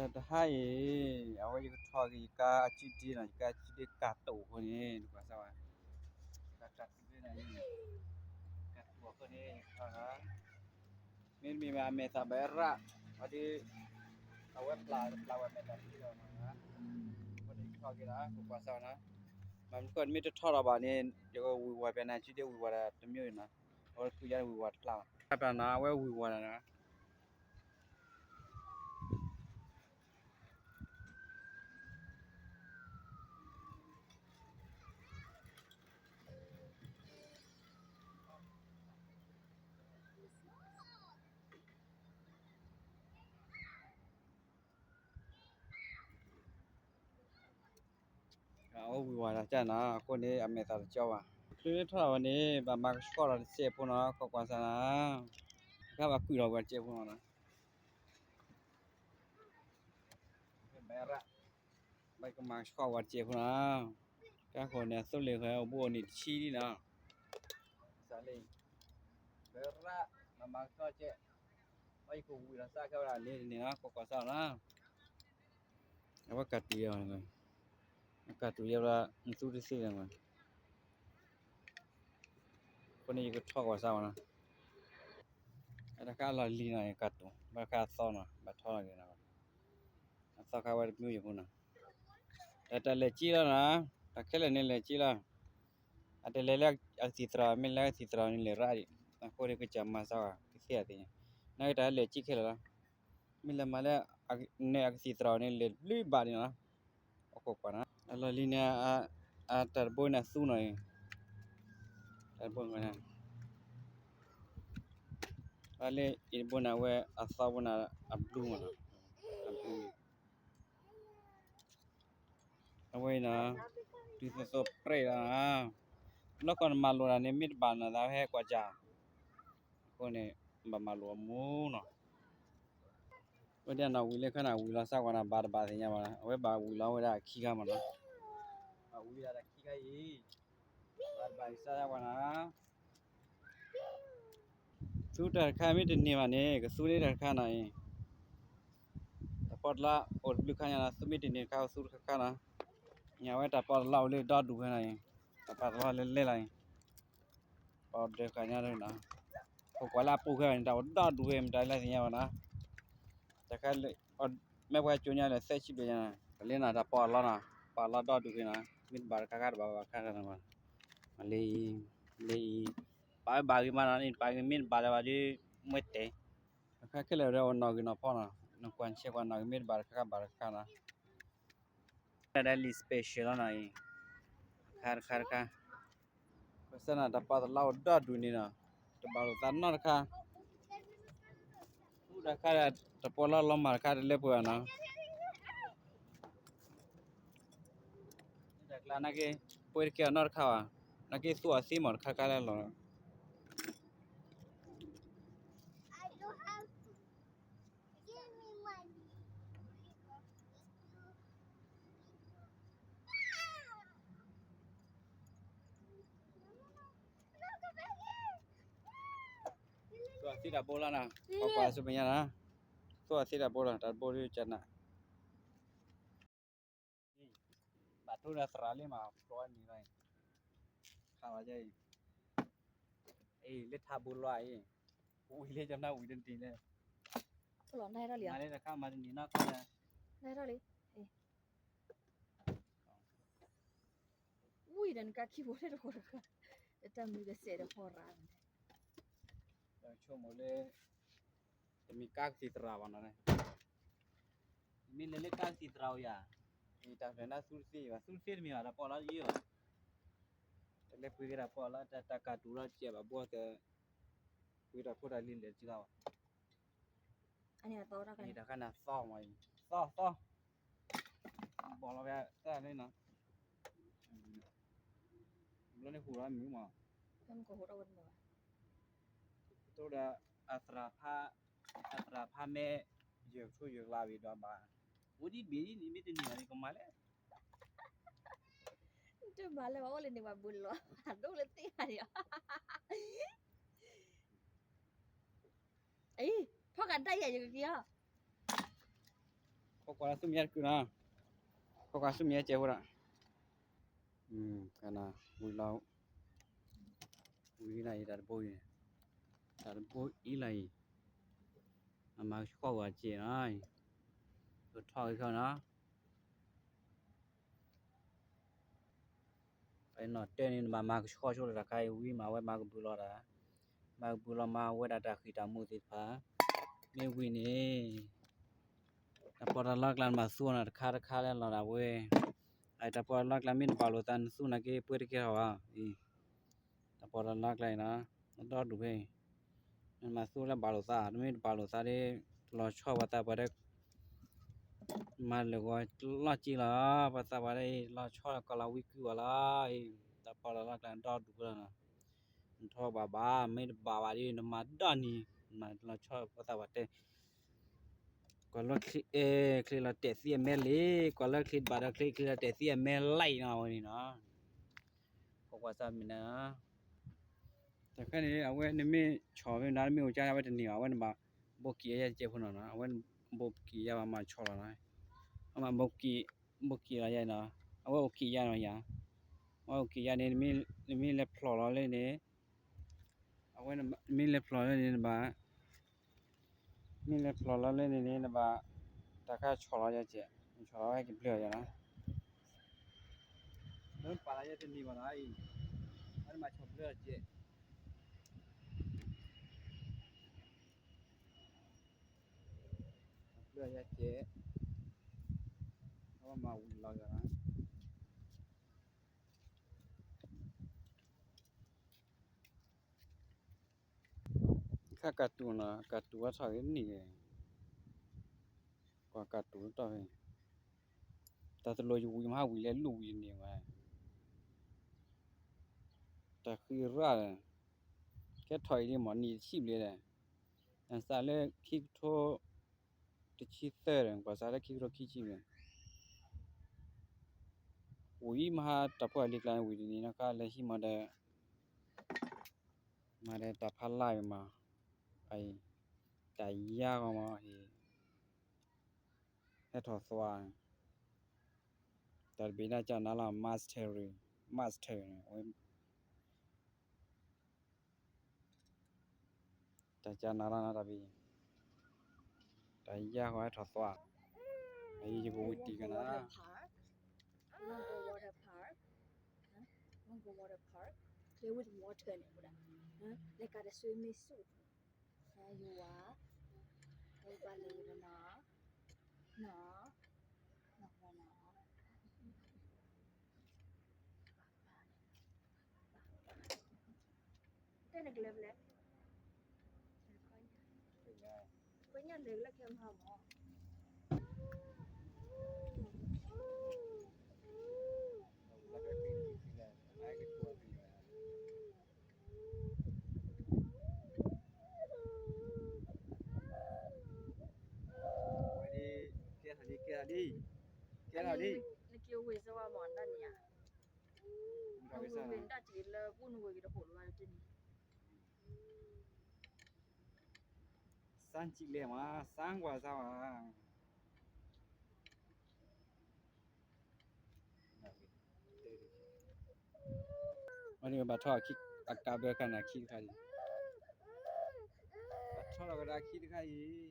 တဟါအံၤ အဝဲယကထီၣ်က့ၤယကါအစုဒ့နီၤ, ယကါအစုဒ့ကးတိာ်အဃိန့ၣ် နကွၢ်စၢ်ဝဲ, ကးတိာ်န့ၣ်, ကးတိာ်အဃိန့ၣ် ယကထီၣ်, မ့တမ့ၢ်ဘၣ်အမဲာ်သၣ်ဘၣ်ရၣ်, အဒုး, အဝဲပျၢ်ပျၢ်ဝဲမဲာ်သၣ်တလီၤနီၤ, အဃိန့ၣ်ယကထီၣ်က့ၤဒီး နကွၢ်စၢ်ဝဲနီၤ, မ့ၢ်ကီၢ်မ့ၢ်တထီၣ်လီၤဘၣ်န့ၣ် ယကဝံၤဝါဖဲန့ၣ် အစုဒ့ဝံၤဝါဒီးတမ့ၢ်နီၤ, အဝဲတခုယါဝံၤဝါတဖျါဘၣ်, တဖျါနီၤ အဝဲဝံၤဝါဒီးနီၤ အဝဲဝံၤဝါဒီး ကၢ်နီၤ အဃိန့ၣ် အမဲာ်သၣ်တကၠီဘၣ်, ချုးန့ၣ်ထီၣ်လီၤဝဲန့ၣ် ဘၣ်မၤကဆှီလီၤတစဲးဖိနီၤ, ကွၢ်ကွၢ်စၢ်နီၤ, ကဘၣ်ကွံာ်လီၤဝဲတစဲးဖိနီၤ, ဘၣ်ကမၤကဆှီဝဲတစဲးဖိနီၤ, ကၢ်ဃိန့ၣ် အသိလ့ၣ်ဃဲအိၣ်ဘူးအိၣ်နံၣ်တဆံလံနီၤ, စးလံ, ဘၣ်ရၣ်, မၤမၤကဆှီစဲး, ဘၣ်ယကဝံၤလီၤစၢ်ခဲဝဲဒၣ်န့ၣ်န့ၣ်နီၤ, ကွၢ်ကွၢ်စၢ်နီၤ အဝဲကးတူာ်ယၤ, အကးတူာ်ယၤဘျီ နသူတသ့လၢၤမး, အဃိန့ၣ်ယကထီၣ်ကွၢ်စၢ်ဝဲနီၤ, အတခါအလီၢ်လံၤနီၤ ယကးတူာ် ဘၣ်တခါအသီနီၤ ဘၣ်ထီလီၤက့ၤနီၤ, အသီခါဝဲတမုာ်ယဖိနီၤ, တၢ်လဲၤက့လီၤနီၤ, တၢ်ခဲလၢာ်န့ၣ်လဲၤက့လီၤ, အတလဲၤလၢအကသံၣ်သရၣ် မ့ၢ်လဲၤလၢအကသံၣ်သရၣ်န့ၣ်လဲၤရၣ်ဒံး, အဃိန့ၣ်ကစၢ်မၤစၢ်ဝဲ ကသ့ၣ်အသ့ၣ်ညါ, နာ်က့တၢ်လဲၤက့ခဲလၢာ်လီၤ, မ့ၢ်လဲၤမၤလၢ နဲအကသံၣ်သရၣ်န့ၣ်လဲၤဘျုးဘၣ်န့ၣ်လီၤ, အခိၣ်ကွၢ်နီၤ အလီၢ်လံၤန့ၣ် အတၢ်တဘိန့ၣ်အသူနီၤအံၤ, တၢ်တဘိန့ၣ် အလၢအံၤတဘိန့ၣ် အဝဲအသီဘိန့ၣ် အဘျုးမးနီၤ, အဘျုး အဝဲအံၤနီၤ, တုၤသိးသိးပြဲးလီၤနီၤ, လီၢ်ကီၢ်နမၤလိာ်တၢ်န့ၣ် မ့ၢ်တဘၣ်နီၤ သးဟဲကွၢ်စၢ်, အဃိန့ၣ် ဘၣ်မၤလိာ်အမူနီၤ, ဝဲဒၣ်နီၤ ဝံၤလၢခါန့ၣ် ဝံၤလီၤစၢ်ကွၢ်န့ၣ် ဘၣ်တဘၣ်သ့ၣ်ညါဘၣ်နီၤ, အဝဲဘၣ်ဝံၤလီၤဝဲဒၣ်ခံခါမးနီၤ, ဘၣ်ဝံၤဒၣ်တၢ်ခံခါအံၤ, ဘၣ်တဘၣ်စၢ်ကွၢ်နီၤ သူတၢ်တခါမ့ၢ်တန့ၢ်ဘၣ်န့ၣ် ကသူန့ၢ်တၢ်တခါနီၤအံၤ, တၢ်ပီၣ်တလါအိၣ်တဘျုးခါညါနီၤ, သူမ့ၢ်တန့ၢ်တခါ သူတခါခါနီၤ, ညါဝဲတၢ်ပီၣ်တလါအိၣ်လၢဒီဒူၣ်ဖဲနီၤအံၤ, တၢ်ပီၣ်တလါလၢလဲလီၤအံၤ, ပီၣ်ဒၢးခါညါနီၤ, ခိၣ်ကွၢ်လၢအပူၤဖဲန့ၣ် တၢ်အိၣ်ဒီဒူၣ်ဖဲ မတၤလၢသ့ၣ်ညါဘၣ်နီၤ, တၢ်ခါလၢ မ့ၢ်ပှၤကၠိညါလၢသၢဆံဘျဲၣ်ညါနီၤ, ပလၢနီၤ တၢ်ပီၣ်အလီၢ်နီၤ, ပီၣ်အလီၢ်ဒီဒူၣ်ဖဲနီၤ, မ့ၢ်တဘၣ်တခါခါ တဘၣ်ဘၣ်ခါခါနီၤ, လၢအံၤ, လၢအံၤ, ပာ်ဝဲဘၣ်ဂ့ၤမးနီၤ, ပာ်ဂ့ၤမ့ၢ်တဘၣ်လၢၤဘၣ်ဒီး မ့ၢ်တဲာ်, တၢ်ခါခဲလၢာ်ဒီးအိၣ်နီၣ်ဂံၢ်နီၣ်ဖီနီၤ, နကွၢ်ဆဲးကွၢ်နီၣ်ဂံၢ်မ့ၢ်တဘၣ်တခါခါဘၣ်တခါခါနီၤ, တၢ်ဒ်လံာ် special လီၤနီၤအံၤ, တခါတခါတခါ ပစဲနီၤ တၢ်ပီၣ်တလါအိၣ်ဒီဒူၣ်န့ၣ်နီၤ, တဘၣ်လိာ်သးနီတခါ, သူတၢ်ခါဒီး တၢ်ပီၣ်လီၤလီၤမၢ်တခါတလၢပှဲၤဘၣ်နီၤ, တၢ်ကျါနာ်က့ ပှဲၤတကဲအီၤနီတခါဘၣ်, နာ်က့သူအီၤသ့မးတခါခါလၢလီၤ သူအသ့တၢ်ဘိလီၤနီၤ, ပှၤကွၢ်ဆူမဲာ်ညါနီၤ, သူအသ့တၢ်ဘိလီၤ တၢ်ဘိဒ်ကနၣ်, ဘၣ်ထိဒီးသရၣ်လံမး ဖျိအနံၤလီၤ, ခါလီၤအံၤ, အ့ လၢထးဘိလီၤအံၤ, ဝံၤလၢကနၣ်ဝံၤတနံၤလၢ, မၤလၢတခါမၤတနံၤနီၢ်ခါလၢ, ဝံၤဒီးနကါခံဘိလၢတဃိတခါ, တၢ်မုာ်ကစဲးဒီးဖီရၤ, ဆိကမိၣ်လၢ တမ့ၢ်ကါကသံၣ်သရၣ်ဘၣ်နီၤ, မ့ၢ်လဲၤလၢကါကသံၣ်သရၣ်အိၣ်ယၤ, အံၤတၢ်ဖျဲၣ်န့ၣ်သူတသ့ဘၣ်, သူတသ့တမ့ၢ်ဘၣ် တၢ်ပီၣ်လီၤယံၤဘၣ်, တလဲၤပှ့ၤက့ၤတၢ်ပီၣ်လီၤ တၢ်ကၢ်တူာ်လီၤစဲးဘၣ်ဘှီသၢ, ပှ့ၤတၢ်ဖိတၢ်လံၤလဲၤတက့ၢ်ဘၣ်, အံၤတၢ်ခါန့ၣ်သီမးအံၤ, သီသီ ဘီၣ်လီၤဝဲတၢ်လၢနီၤ, ဘျီန့ၣ်ဟူးလီၤမုာ်မး, တိဒီး အသရၣ်ဖးမဲာ်, ယဲၢ်ကထိယဲၢ်ကလးဝံၤဒီးဘၣ်, အိၣ်ဒ်ဘ့ၣ်ဒ်န့ၣ် မ့ၢ်တန့ၢ်ဘၣ်န့ၣ် ကမၤလဲၣ်, တမၤလၢၤဘၣ် အိၣ်လၢန့ၣ်ဘၣ်ဘၣ်လီၤ, ဒိၣ်လၢသ့ၣ်ဂၤန့ၣ်, အံၤ ဖီၣ်ကးဒၣ်ယၤယကက့ၤအီၤ, ခိးကွၢ်လၢသူၣ်မံယါတကုာ်နီၤ, ခိးကွၢ်သူၣ်မံယါကဲဖိဒီး, ဝံၤလီၤ, ဝံၤလၢအံၤ တၢ်တဘိအံၤ, တၢ်တဘိအံၤလၢအံၤ, အမၤကဆှီဝဲကဲနီၤ, ကထီၣ်က့ၤခီနီၤ. ပနီၣ်တဲန့ၣ် နဘၣ်မၤကဆှီဆိလၢတၢ်ခါအံၤဝံၤမး အဝဲမၤကဘုးလီၤတၢ်, မၤကဘုးလီၤမၤဝဲဒၣ်တၢ်ဃံးတၢ်မူသ့ၣ်တဖၣ်, မ့ၢ်ဝံၤန့ၣ် တၢ်ပီးတၢ်လီအကျါနဘၣ်သူအီၤနီၤ တခါတခါလၢလီၤဒၣ်ဝဲ, တၢ်ပီးတၢ်လီအကျါမ့ၢ်တဘၣ်လိာ်သးနသူနာ်က့ ပှဲၤတကဲထီၣ်ဘၣ်, တၢ်ပီးတၢ်လီအကျါအံၤနီၤ, အဒီဒူၣ်ဖဲအံၤ, နမၤသူလၢဘၣ်လိာ်သး တမ့ၢ်တဘၣ်လိာ်သးဒီး တလီၤဆီပှၤသးပှၢ်ဒီး မၤလၢာ်ဂီၤလီၢ်က့လီၤ, ပှၤသးပှၢ်ဒီး လီၤဆီလၢကီၢ်လီၤဝံကွံာ်ဝဲလီၤ, တၢ်ပီးတၢ်လီအကျါဒီဒူၣ်ဖဲလီၤနီၤ, နထီၣ်ဘၣ်ဘၣ် မ့ၢ်တဘၣ်ဘၣ်ဒီး နမၤဒီနံၤ နမၤလီၤဆီပှၤသးပှၢ်တဲ ကွၢ်လၢချ့အဲ ချ့လီၤတဲာ်သံအမဲလံ, ကွၢ်လၢချ့တဘၣ်ဒီးချ့ ချ့လီၤတဲာ်သံအမဲလံနီၤ ဝဲန့ၣ်နီၤ, ခိးကွၢ်စၢ်မ့ၢ်နၤ, တၢ်ခဲန့ၣ် အဝဲနမ့ၢ်ဆီၣ်ဖဲနၤ နမ့ၢ်အိၣ်ကါန့ၣ် အဝဲတန့ၢ်ဘၣ်, အဝဲနဘၣ်ဘိးက့ၤအယါတကဲဖိနီၤနီၤ, အဝဲဘိးက့ၤယါဘၣ်မၤဆီၣ်လီၤနီၤ, အမၤဘိးက့ၤ, ဘိးက့ၤလီၤယါနီၤ, အဝဲအိၣ်က့ၤယါနီၤယါ, အဝဲအိၣ်က့ၤယါန့ၣ် နမ့ၢ်လဲၤဖျိးလီၤလၢန့ၣ် အဝဲမ့ၢ်လဲၤဖျိးလၢန့ၣ်နဘၣ်, မ့ၢ်လဲၤဖျိးလီၤလၢန့ၣ်န့ၣ် နဘၣ် တၢ်ခါဆီၣ်လီၤယါကဲး, ဆီၣ်လီၤဝဲကဘျၢယါနီၤ, လၢပာ်လီၤယါတန့ၢ်ဘၣ်နီၤအံၤ, အဝဲနဘၣ်ဆီၣ်ဘျၢကဲး, ဘျၢယါကဲး, အဝဲမၤဝံၤလီၤယါနီၤ ခါကၢ်တူာ်နီၤ, ကၢ်တူာ်ဝဲထီၣ်ဂ့ၤနံၣ်ဂ့ၤ, ကွၢ်ကၢ်တူာ်လၢတီၢ်ဖဲ, တၢ်တလိၣ်ယဝံၤမဟါဝံၤလဲၤလူၤဝံၤတန့ၢ်ဝဲ, တၢ်ဃံရၣ်, ကဲထီၣ်အံၤဒ်မ့ၢ်နံၣ်တဆံဘျဲၣ်ဒီး, နစးလၢခံကထိ တဆံသၢဒီး ကွၢ်စးလၢခံကထိခံဆံဘျဲၣ် ဝံၤမဟါတၢ်ဖိအလံၤကျါန့ၣ်ဝံၤတနံၤနီၢ်ခါလၢဟံးမးဒီး, မၤဒီးတၢ်ဖးလၢ်ဝံၤမး, အံၤ, တၢ်ယါဂီၤမးအံၤ, ဟဲထီၣ်သွါ, တၢ်တဘ့ၣ်ဒၣ်ကၢ်နၤလီၤ mastery, master န့ၣ် တၢ်ကၢ်နၤလီၤနီၤတၢ်ဘ့ၣ်, တၢ်ယါဂီၤဟဲထီၣ်သွါ, အံၤယကဝံၤတံၢ်ကနၤ, လဲၤကးတဆွေမ့ၢ်ဆူၣ်, ယဝၤ, ဝဲဘၣ်လဲၤဝဲနီၤ, နီၤ, နီၤ, တဲနကလဲၤဖဲလဲၣ်, ခွဲညၣ်လဲၤလၢခဲမဟါမး ကဲထီၣ်လံ, ကဲထီၣ်လံ, ကဲထီၣ်လံ, နက့ၤဝ့ၤစၢၤဝဲမ့ၢ်ဒၣ်န့ၣ်ဧါ, နဝ့ၤဝ့ၤဒၣ်တ့ၢ်လၢပူနဝ့ၤက့ၤတဟိးလၢၤဘၣ်တန့ၣ် စၢ်စံးလဲၣ်မး, စၢ်ကွၢ်စၢ်ဝဲ, ဘၣ်ထီၣ်အကးဘၢခါန့ၣ်ခံတခါအံၤ, ဘၣ်ထီၣ်လီၤကဒါခံတခါအံၤ, ဘၣ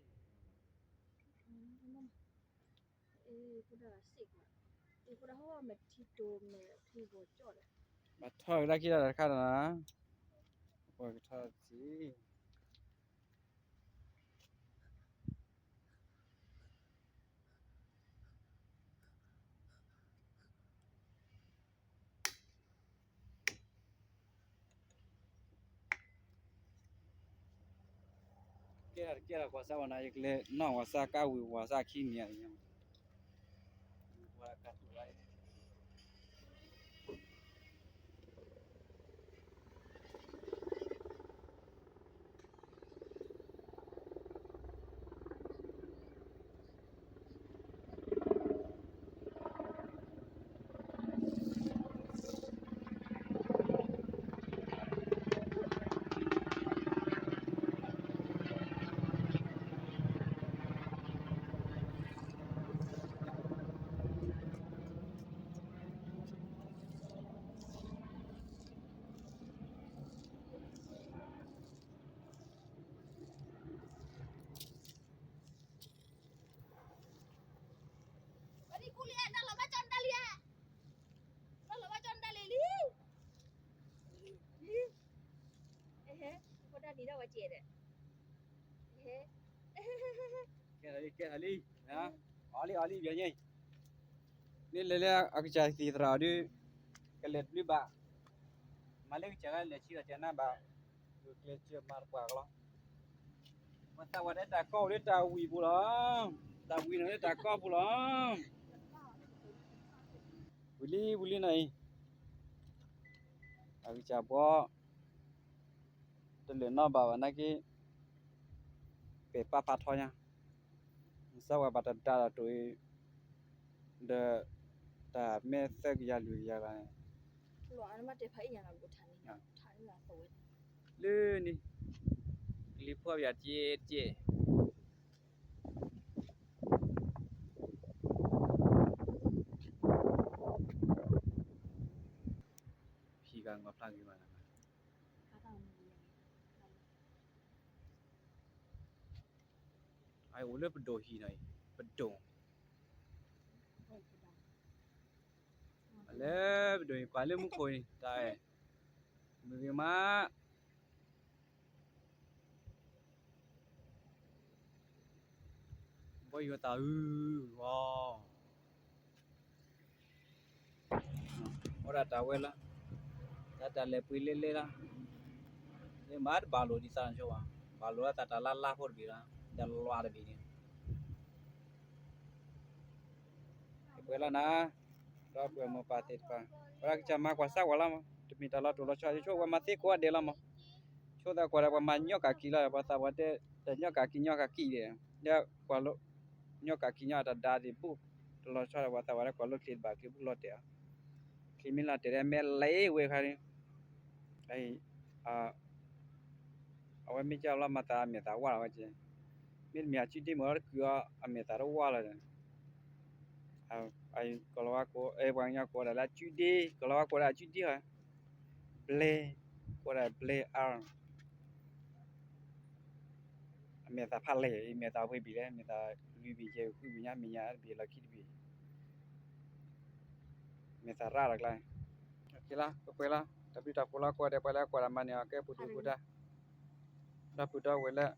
်ထီၣ်ကဒါခံတခါတခါဒီး, ပှၤကထီၣ်စံး ကဲထီၣ်တကဲထီၣ်ကွၢ်စၢ်ဝဲနၤ ယကလဲၤနီၣ်ကွၢ်စၢ်ကါဝံၤကွၢ်စၢ်ခံနံၤဧါ, ပှၤကတူၢ်ဝဲ ကဲထီၣ်လံ ကဲထီၣ်လံ, အီၣ်လံ အီၣ်လံ ပညီ, မ့ၢ်လဲၤလၢအကစၢ်သံၣ်သရၣ်အီၤဒုး, ကလဲၤတဘျုးဘၣ်, မၤလၢကစၢ်ကလဲၤဆံးလီၤကနၣ်ဘၣ်, ဂုာ်ကျဲးစၢးမၤတပှၢ်ကလီ, ပှၤသးဝးဒဲးတၢ်ကီအိၣ်လၢတၢ်ဝံၤပူၤလီၤ, တၢ်ဝံၤန့ၣ်လၢတၢ်ကီပူၤလီၤ, ဝံၤလံ ဝံၤလံနီၤအံၤ, အကစၢ်ဘီ တလၢာ်နီတဘျီဘၣ်နာ်က့, ပဲာ်ပာ်ဖးထီညါ, စၢ်ဝဲဘၣ်တဒါဒီးတိၤအံၤ, ဒီး တၢ်မဲာ်သၢကယၤလွံၢ်ကယၤဂၤန့ၣ်, လၢန့ၣ်, ကလံၤဖှီၣ်ပယၤတက့ၢ်တက့ၢ် ဖံဂၤငီၤဖျါဂ့ၤဘၣ်နၤ, အအိၣ်လၢပဒိၣ်ဟံၣ်နီၤအံၤ, ပဒိၣ်, လၢပဒိၣ်ဟံၣ်ကွၢ်လၢမူခိၣ်အံၤ တၢ်အဲၣ်, မုၢ်ဂ့ၤမး ဘီယိၤသးအုးဂီၤ, အိၣ်ဒၣ်တၢ်ဝဲလီၤ, တၢ်တၢ်လဲၤပှ့ၤလဲလဲလီၤ, မ့ၢ်မၤတဘၣ်လိာ်ဒ်သးန့ၣ်ဆိဘၣ်, ဘၣ်လိာ်လၢသးတၢ်လါလါဖိတဘ့ၣ်လီၤ, တၢ်လီၤတဘ့ၣ်န့ၣ် ပှဲၤလီၤနၤ, ဒီပုၢ်ဝဲၢ်မိၢ်ပၢ်သ့ၣ်တဖၣ်, ဝဲဒၣ်ကစၢ်မၤကွၢ်စၢ်ဝဲလီၤမး, တမ့ၢ်တၢ်လီၤတိၢ်လီၤဆီ, ယဆိဝဲမၤသ့ကိးဂၤဒဲးလီၤမး, ဆိသးကွၢ်ဒီးပှၤမၤညီကၣ်ကံလီၤ, ပှၤသးပှၢ်တဲ, တညီကၣ်ကံညီကၣ်ကံဒဲး, ကွၢ်လိ, ညီကၣ်ကံညီတဒါဒံးဘူး, တလီၤဆီဒီးပှၤသးပှၢ်တဲကွၢ်လိချံတဘၣ်ချံဘူးလီၤတဲာ်, ချံမ့ၢ်လီၤတဲာ်ဒီးမဲာ်လဲၤဝဲခါန့ၣ် အဝဲမ့ၢ်ကၢ်လီၤမၤသးအမဲာ်သးဝါလီၤဝဲက့, မ့တမ့ၢ်အစုဒ့မုၣ်လီၤတကုာ်အီၤ အမဲာ်သးတဝါလီၤဒီး, ကီၤလၤဝါကိး, ပှၤကညီကိးဒၣ်လၢအစုဒ့, ကီၤလၤဝါကိးဒၣ်အစုဒ့ဧါ, ဘျဲ, ကိးဒၣ်ဘျဲအါ အမဲာ်သးဖးလဲၢ်, အမဲာ်သးဝဲဘ့ၣ်လဲၣ်, မဲာ်သးလွံၢ်ဘ့ၣ်ယဲၢ်ဘ့ၣ်ဃုဘ့ၣ်ညါ မဲာ်ညါတဘ့ၣ်လီၢ်ခံတဘ့ၣ်, မဲာ်သးရၣ်လီၤကျါ, ကဲလီၤ ပှဲၤလီၤ, တၢ်ဘျုးတၢ်ဖှိၣ်လီၤ ကွၢ်ဒီးပှၤလၢကွၢ်တၢ်မၤန့ၢ်အီၤ ကဲပူၤဒုးပူၤဒါ, ဒီပုၢ်ဒီဝဲၢ်လၢ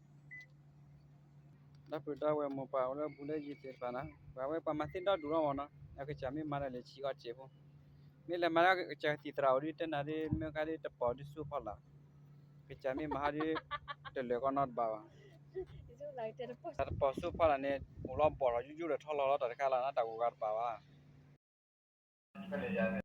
ဒီပုၢ်ဒီဝဲၢ်မိၢ်ပၢ်အိၣ်လၢဘူးလၢယံၤသ့ၣ်တဖၣ်နီၤ, ပှၤဝဲပှၤမၤသ့ဒီဒူၣ်လီၤမးနီၤ, အကစၢ်မ့ၢ်မၤဒီးလဲၤဆံးအီၤစဲးဖိ, မ့ၢ်လဲၤမၤလၢကစၢ်သံၣ်သရၣ်အိၣ်ဒုးတဲနၤဒ် မ့ၢ်ခါဒ်တပိာ်ဒုးဆူဖီလာ်, ကစၢ်မ့ၢ်မၤဟါဒုး တလၢာ်ကီနီတဘၣ်ဘၣ်, တၢ်တပိာ်ဆူဖီလာ်န့ၣ် အိၣ်လီၤဘီၣ်ထီၣ်ယူယူဒီးထီလီၤလီၤတၢ်တခါလီၤနီၤ တၢ်ဂိၢ်ဂၤတဘၣ်ဘၣ်.